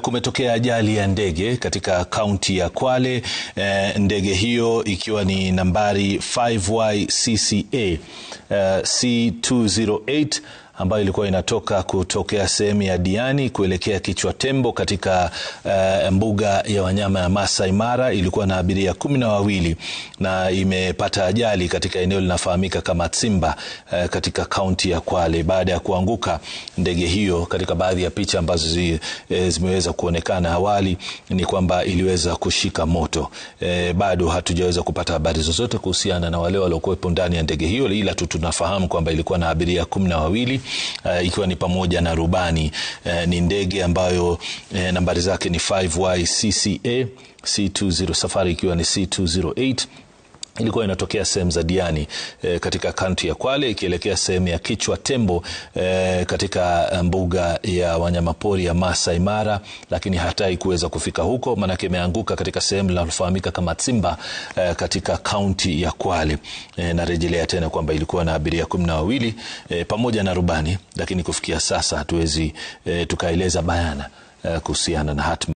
Kumetokea ajali ya ndege katika kaunti ya Kwale. Ndege hiyo ikiwa ni nambari 5YCCA C208 ambayo ilikuwa inatoka kutokea sehemu ya Diani kuelekea Kichwa Tembo katika mbuga ya wanyama ya Masai Mara. Ilikuwa na abiria 12 na imepata ajali katika eneo linafahamika kama Tsimba katika kaunti ya Kwale baada ya kuanguka ndege hiyo. Katika baadhi ya picha ambazo zimeweza kuonekana awali ni kwamba iliweza kushika moto. Bado hatujaweza kupata habari zozote kuhusiana na wale waliokuwepo ndani ya ndege hiyo, ila tu tunafahamu kwamba ilikuwa na abiria 12 ikiwa ni pamoja na rubani. Ni ndege ambayo nambari zake ni 5YCCA C20, safari ikiwa ni C208. Ilikuwa inatokea sehemu za Diani katika kaunti ya Kwale ikielekea sehemu ya Kichwa Tembo katika mbuga ya wanyamapori ya Masai Mara, lakini haikuweza kufika huko maanake imeanguka katika sehemu linalofahamika kama Tsimba katika kaunti ya Kwale. Narejelea tena kwamba ilikuwa na abiria 12 pamoja na rubani, lakini kufikia sasa hatuwezi tukaeleza bayana kuhusiana na hatma.